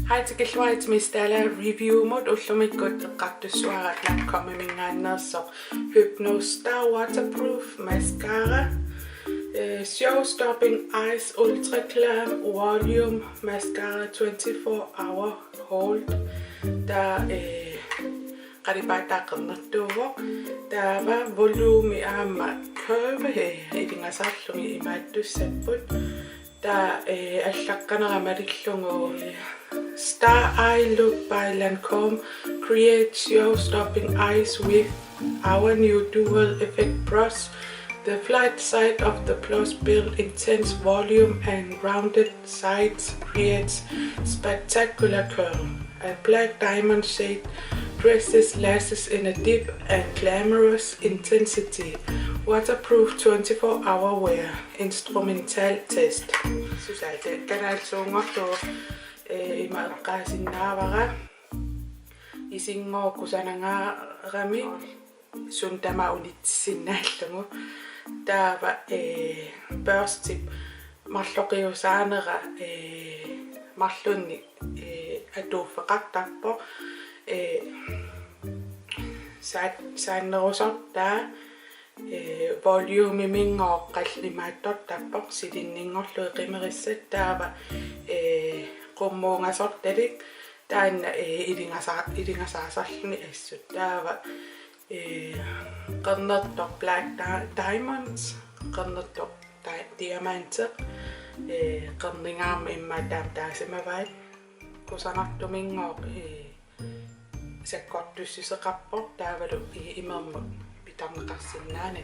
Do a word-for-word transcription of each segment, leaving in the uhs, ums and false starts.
Hej, tikilluarit Miss Dalla Reviewmut. Ullumikkut eqqartussavara Lancômeminngaanneersoq Hypnôse Star Waterproof Mascara. Eh, Show Stopping Eyes Ultra Glam Volume Mascara twenty-four Hour Hold. Taava, eh, qalipaataa qernertuuvoq. Taava volumi aamma curve, eh, ilingasarlugit imaattussapput. Taava, eh, allaqqanera malillugu, eh, Star Eye Look by Lancôme creates show-stopping eyes with our new dual effect brush. The flat side of the brush build intense volume and rounded sides creates spectacular curl. A black diamond shade dresses lashes in a deep and glamorous intensity. Waterproof twenty-four hour wear. Instrumental test. Susaate kanaalsuunngortu, eh, ima eqqaasinnaavara. Isinngooq kusanangaarami suut tamaat unitsinnaallugu. Taava, eh, børstip marloqiusaanera, eh, marlunnik, eh, atuuffeqartarpoq, eh, saat-, saannerusortaa, eh, volumiminngaanniit qallimaattortarpoq silinninngorlugit qimerissat taava, eh, qummuugasortalik taanna, eh, ilingasa-, ilingasaasarluni assut taava, eh, qernertoq Black Di-, Diamonds, qernertoq Di-, Diamanti, eh, qerningaarmat immaqa taama taasimavaat kusanartuminngooq, eh, sakkortussuseqarpoq taavalu i-, imermut pitarneqarsinnaanani.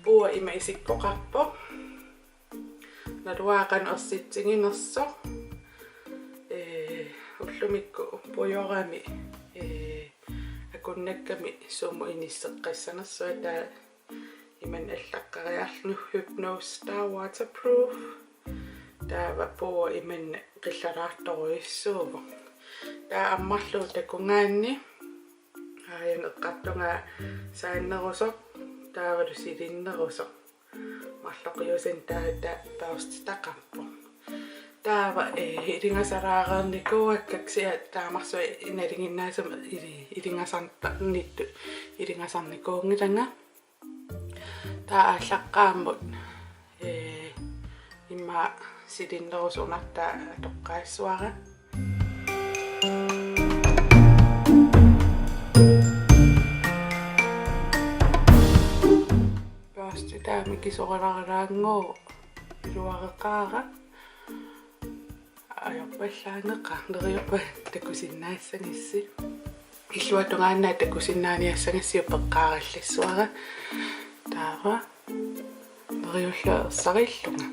Puua ima isikkoqarpoq. Naluara qanoq ersitsiginersoq. Eh, ullumikkut pujorami, eh, akunnakkami sumut inisseqqissanersunga taava imannak allaqqariarluni Hypnôse Star Waterproof. Taava puua imannak qillaraartorujussuuvoq. Taava ammarlugu takugaanni, aajan eqqartugaa saannerusoq taavalu silinnerusoq. Marloqiusanik taava børstitaqarpoq. Taava, eh, ilingasaraareernikuuakka kisianni taamarsuaq nalinginnaasumik ili-, ilingasartarnittut ilingasarnikuunngilanga. Taava aallaqqaammut, eh, immaqa silinnerusoq una taava atoqqaassavara. Børsti taama mikisuararalaannguaq iluareqaara. Ajorpallaangeqaaq, neriuppunga takusinnaassagissi. Illuatungaannaat takusinnaaniassagassiuk peqqaarallassavara. Taava neriullunga ersarillunga.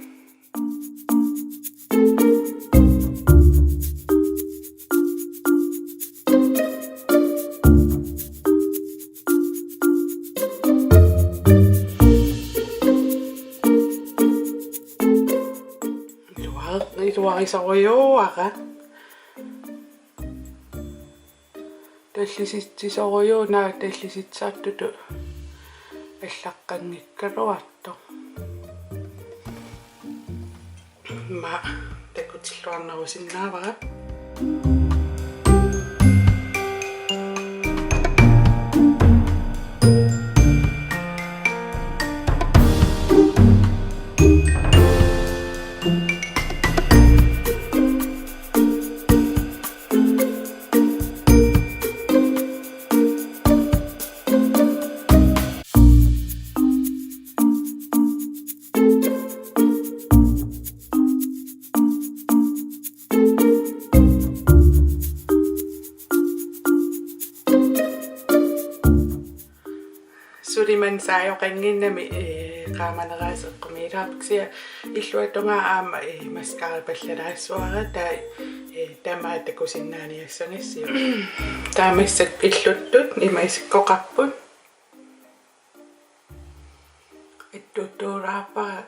Iluar-, iluarisorujuuara. Tallisitsisorujuuna tallisitsisartutut allaqqanngikkaluartoq. Immaqa takutilluarnerusinnaavara. Suli mansaajoqannginnami, eh, qaamaneraa seqqumiilaarput kisianni illuatungaa aamma, eh, mascarapallalaassavara taava, eh, tamaat takusinnaaniassagassiuk. Taava massakkut illuttut ima isikkoqarput. Ittuuttuulaarpara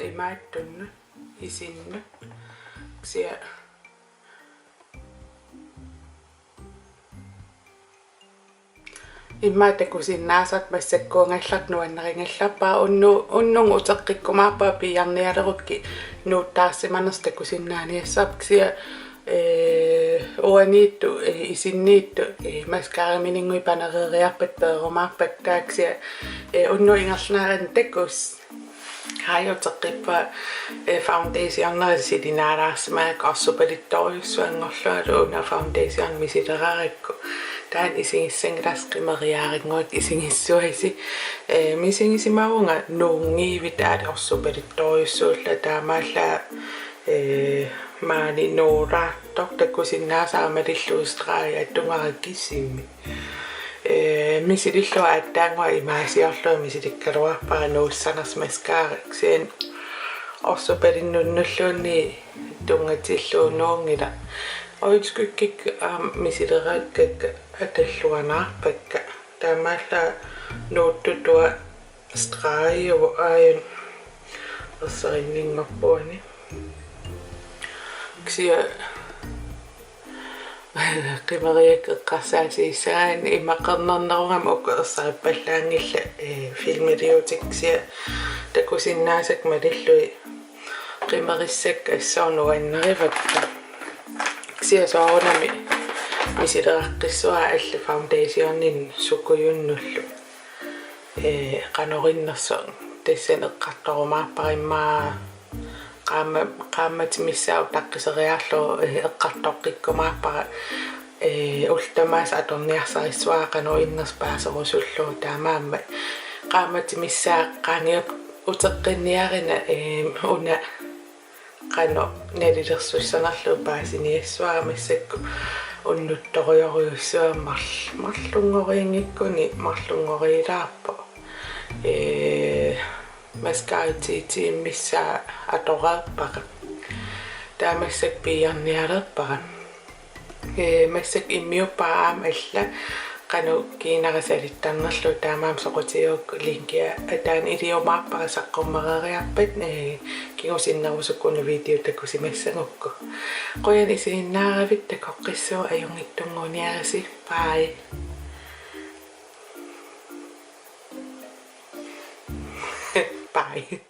imaattunnut isinnut. Kisianni immaqa takusinnaasarput massakkuugallartoq nuannarigallarpara unnu-, unnugu uteqqikkumaarpunga piiarnialerukkit nuuttaarsimanersoq takusinnaaniassarput kisianni Ee, uaniittoq, ee, isinniittoq, ee, mascaramininnguit panereeriarpata peerumaarpakka, taava kisianni, ee, unnuup ingerlanerani takuss. Haajuteqqippa, ee, foundationera silinaalaarsimagakku orsupalittorujussuanngorlungalu una foundation misilerarakku. Taanna isigissanngilarsi qimeriaarannguakka isigissavasi. Ee, misigisimavunga nuunngivik taava orsupalittorujussuullunga, taamaallaat, ee, maani nuulaartoq takusinnaasara malillugu stregi atugara kisimi. Ee, misilillugu aatsaannguaq imaasiorlunga misilikkaluarpara nuussanersoq mascara, kisianni orsupalinnunulluunniit tunngatillugu nuunngilaq. Øjenskyggikkut aamma misilerakkakka atalluanaarpakka. Taamaallaat nuuttutua stregi aajuna ersarinninngorpuani. Kisianni qimeriakka eqqarsaatigisagaanni imaqarnernerugami uku ersarippallaanngillat, ee, filmiliuutikka, kisianni takusinnaasakka malillugit qimerissakka assut nuannarivakka. Kisianni soorunami misileraqqissavara allat foundationinik sukujunnullu. Ee, qanoq innersoq tassani eqqartorumaarpara, immaqa qaamma-, qaammatit missaat utaqqiseriarlugu, ee, eqqartoqqikkumaarpara, ee, ullut tamaasa atorniarsarissavara qanoq innersoq paaserusullugu, taamaammat qaammatit missaat qaangiuppata uteqqinniarina, ee, una qanoq nalilersussanerlugu paasiniassavara, massakkut unnuttorujorujussuara, marl-, marlunngoriinngikkunik marlunngoriilaarpoq. Ee, mascara ti tiimi missaat atoreerpara. Taava massakkut piiarnialerpara. Ee, massakkut immiuppara aamma allat qanoq kiinara salittarnerlugu, taamaammat soqutigigukku linkia ataani iliumaarpara saqqummereeriarpat, ee, kingusinnerusukkut una video takusimassagukku. Qujanaq isiginnaaravit, takoqqissuugut, ajunngitsunnguuniarisi. Bye. Bye.